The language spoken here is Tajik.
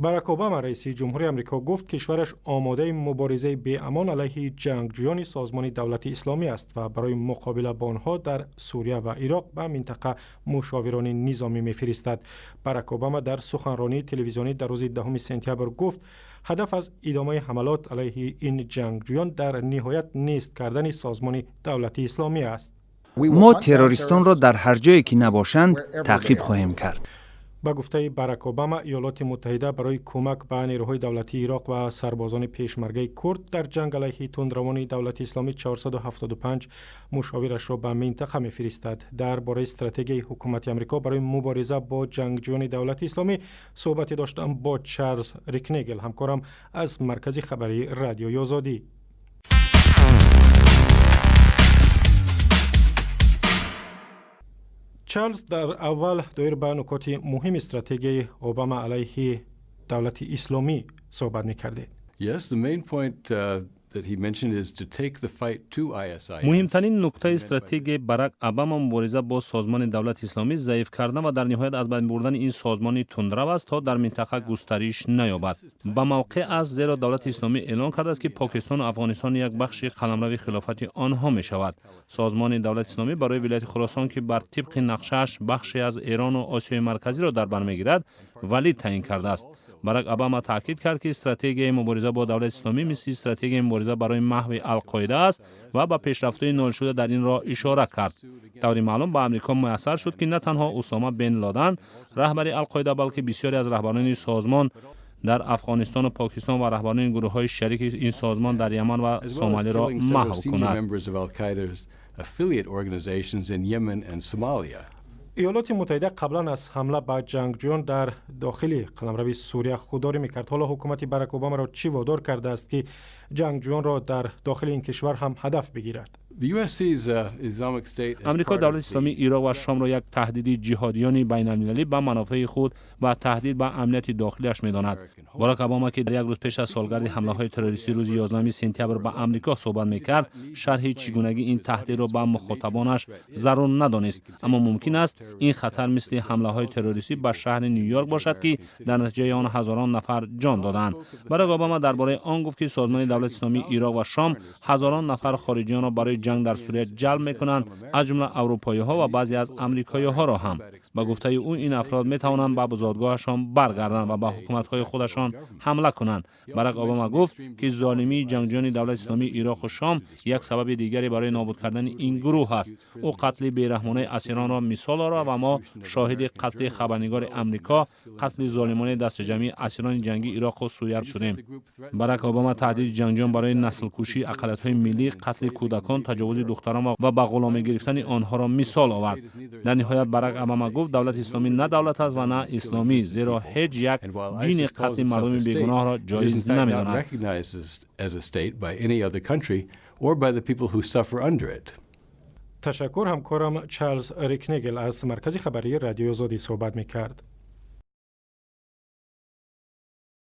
Барак Обама, раиси ҷумҳури Амрико, гуфт, кишвараш омодаи муборизаи беамон алайҳи ҷангҷӯёни Созмони Давлати Исломӣ аст ва барои муқобила бо онҳо дар Сурия ва Ироқ ба минтақа мушовирони низомӣ мефиристад. Барак Обама дар суханронии телевизионӣ дар рӯзи 10 сентябр гуфт, ҳадаф аз идомаи ҳамалот алайҳи ин ҷангҷӯён дар ниҳоят нест кардани Созмони Давлати Исломӣ аст. Мо террористонро дар ҳар ҷое ки набошанд, таъқиб хоҳем кард. Ба гуфтаи Барак Обама, Иёлоти Муттаҳида барои кӯмак ба нерӯҳои давлатии Ироқ ва сарбозони пешмаргаи курд дар ҷанг алайҳи тундравони Давлати Исломӣ 475 мушовирашро ба минтақа мефиристад. Дар бораи стратегияи ҳукумати Амрико барои мубориза бо ҷангҷӯёни Давлати Исломӣ суҳбате доштам бо Чарлз Рикнегел, ҳамкорам аз маркази хабарии Радиои Озодӣ. Чарлз, дар аввал доир ба нукоти муҳими стратегияи Обама алайҳи Давлати Исломӣ суҳбат мекардед. Yes, the main point Муҳимтарин нуктаи стратегияи Барак Обама мубориза бо Созмони Давлати Исломӣ, заиф кардан ва дар ниҳоят аз байн бурдани ин созмони тундрав аст, то дар минтақа густариш наёбад. Ба мавқеъ аст, зеро Давлати Исломӣ эълон кардааст, ки Покистону Афғонистон як бахши қаламрави хилофати онҳо мешавад. Созмони Давлати Исломӣ барои вилояти Хуросон, ки бар тибқи нақшааш бахше аз Эрону Осиёи Марказиро дар бар мегирад, валӣ таъин кардааст. Барак Обама таъкид кард, ки стратегияи мубориза бо Давлати Исломӣ мисли стратегияи мубориза барои маҳви Алқоида аст ва ба пешрафтҳои нолшуда дар ин роҳ ишора кард. Таври маълум, ба Амрико муяссар шуд, ки на танҳо Усома бен Ладан, раҳбари Алқоида, балки бисёре аз раҳбарони созмон дар Афғонистону Покистон ва раҳбарони гурӯҳҳои шарики ин созмон дар Яман ва Сомалиро маҳв кунад. Иёлоти Муттаҳида қаблан аз ҳамла ба ҷангҷӯён дар дохили қаламрави Сурия худдорӣ мекард. Ҳоло ҳукумати Барак Обамаро чӣ водор кардааст, ки ҷангҷӯёнро дар дохили ин кишвар ҳам ҳадаф бигирад? Амрико Давлати Исломии Ироқ ва Шомро як таҳдиди ҷиҳодиёни байналмилалӣ ба манофеи худ ва таҳдид ба амнияти дохилиаш медонад. Барак Обама, ки як рӯз пеш аз солгарди ҳамлаҳои террористии рӯзи 11 сентябр ба Амрико суҳбат мекард, шарҳи чӣ гунагии ин таҳдидро ба мухотабонаш зарур надонист. Аммо мумкин аст, ин хатар мисли ҳамлаҳои террористӣ ба шаҳри Ню-Йорк бошад, ки дар натиҷаи он ҳазорон нафар ҷон доданд. Барак Обама дар бораи он гуфт, ки Созмони Давлати Исломии Ироқ ва Шом ҳазорон нафар хориҷиёнро барои ҷанг дар Сурия ҷалб мекунанд, аз ҷумла аврупоиҳо ва баъзе аз амрикоиҳоро ҳам. Ба гуфтаи ӯ, ин афрод метавонанд ба зодгоҳашон баргарданд ва ба ҳукуматҳои худашон ҳамла кунанд. Барак Обама гуфт, ки золимии ҷангҷӯёни Давлати Исломии Ироқу Шом як сабаби дигаре барои нобуд кардани ин гурӯҳ аст. Ӯ қатли бераҳмонаи асиронро мисол овард ва мо шоҳиди қатли хабарнигори Амрико, қатли золимонаи дастаҷамъии асирони ҷангии Ироқу Сурия шудем. Барак Обама таҳдиди ҷангҷӯён барои наслкушии ақаллиятҳои миллӣ, қатли кӯдакон, таҷовузи духтарон ва ба ғуломӣ гирифтани онҳоро мисол овард. Дар ниҳоят Барак Обама гуфт, Давлати Исломӣ на давлат аст ва на исломӣ, зеро ҳеҷ як дини қатли мардуми бегуноҳро ҷоиз намедонад. Or by the people who suffer under it. Ташаккур. Ҳамкорам Чарлз Рикнегел аз маркази хабарии Радиои Озодӣ суҳбат мекард.